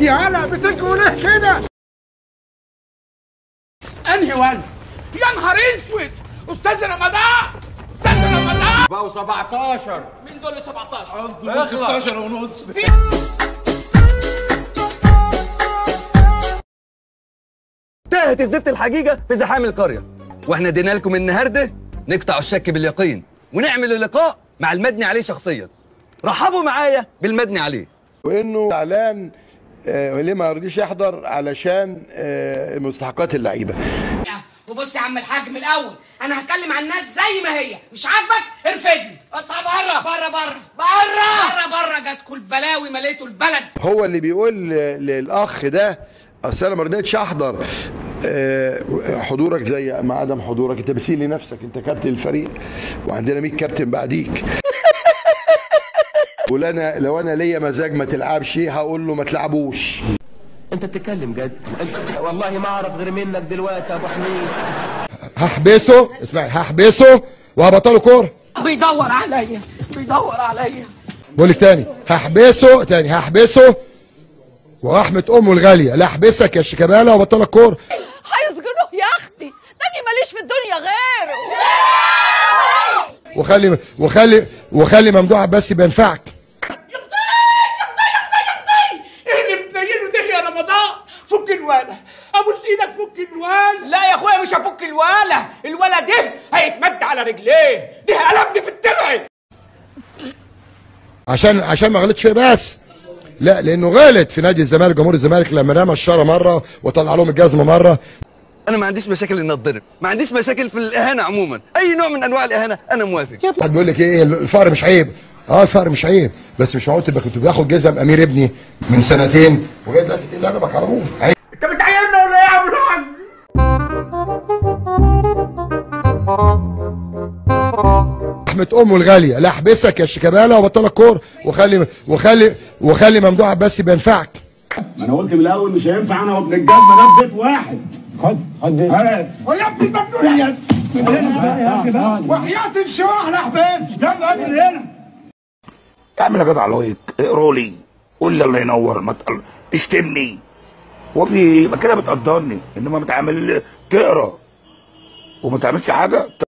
يا هلا بتجروا ليه كده؟ انهي ولا؟ يا نهار اسود! استاذ رمضان، استاذ رمضان بقوا 17. مين دول 17؟ قصده 16 ونص. تاهت الزفت الحقيقة في زحام القرية، واحنا ادينا لكم النهارده نقطع الشك باليقين ونعمل اللقاء مع المدني عليه شخصيا. رحبوا معايا بالمدني عليه. وانه زعلان ليه ما رضيش يحضر علشان مستحقات اللعيبة. وبص يا عم الحاج، من الاول انا هتكلم عن الناس زي ما هي، مش عاجبك ارفدني، اطلع بره بره بره بره بره بره، جاتكوا البلاوي مليتوا البلد. هو اللي بيقول للاخ ده اصل انا ما رضيتش احضر. حضورك زي ما عدم حضورك، انت بتسيء لنفسك، انت كابتن الفريق وعندنا 100 كابتن بعديك. ولا لو انا ليا مزاج ما تلعبش هقول له ما تلعبوش. انت بتتكلم جد؟ والله ما اعرف غير منك دلوقتي يا ابو حميد. هحبسه، اسمعي، هحبسه وهبطله كورة. بيدور عليا، بيدور عليا. بقول لك تاني، هحبسه تاني، هحبسه ورحمة امه الغالية، لا احبسك يا شيكابالا وبطلك كورة. هيسجنوه يا اختي، ده انا ماليش في الدنيا غيره. وخلي وخلي وخلي ممدوح عباس يبقى ينفعك. فك الواله، ابوس ايدك فك الواله. لا يا اخويا مش هفك الواله، الولا ده هيتمد على رجليه، ده قلبني في الترعه. عشان ما غلطش فيه بس، لا لانه غلط في نادي الزمالك، جمهور الزمالك لما رمى الشارة مرة وطلع لهم الجزمة مرة. انا ما عنديش مشاكل ان اتضرب، ما عنديش مشاكل في الاهانة عموما، اي نوع من انواع الاهانة انا موافق. حد بيقول لك ايه الفقر مش عيب؟ الفقر مش عيب، بس مش معقول تبقى كنت بتاخد جزم امير ابني من سنتين وجاي دلوقتي تقل ادبك على ابوه. انت بتعيرنا ولا ايه يا عم الحاج؟ رحمة امه الغالية، لا احبسك يا شيكابالا وبطلك كورة، وخلي وخلي وخلي ممدوح عباس يبقى ينفعك. ما انا قلت من الاول مش هينفع انا وابن الجزمة ده في بيت واحد. خد خد دي. هات. ويا ابن المجنون يا يا اخي بقى وحياة الشواح لا احبس، يلا قبل هنا. اعمل يا جدع لايك، اقرا لي، قول لي الله ينور، ما اشتمني. هو في يبقى كده بتقدرني، انما ما تعمل تقرا وما تعملش حاجة.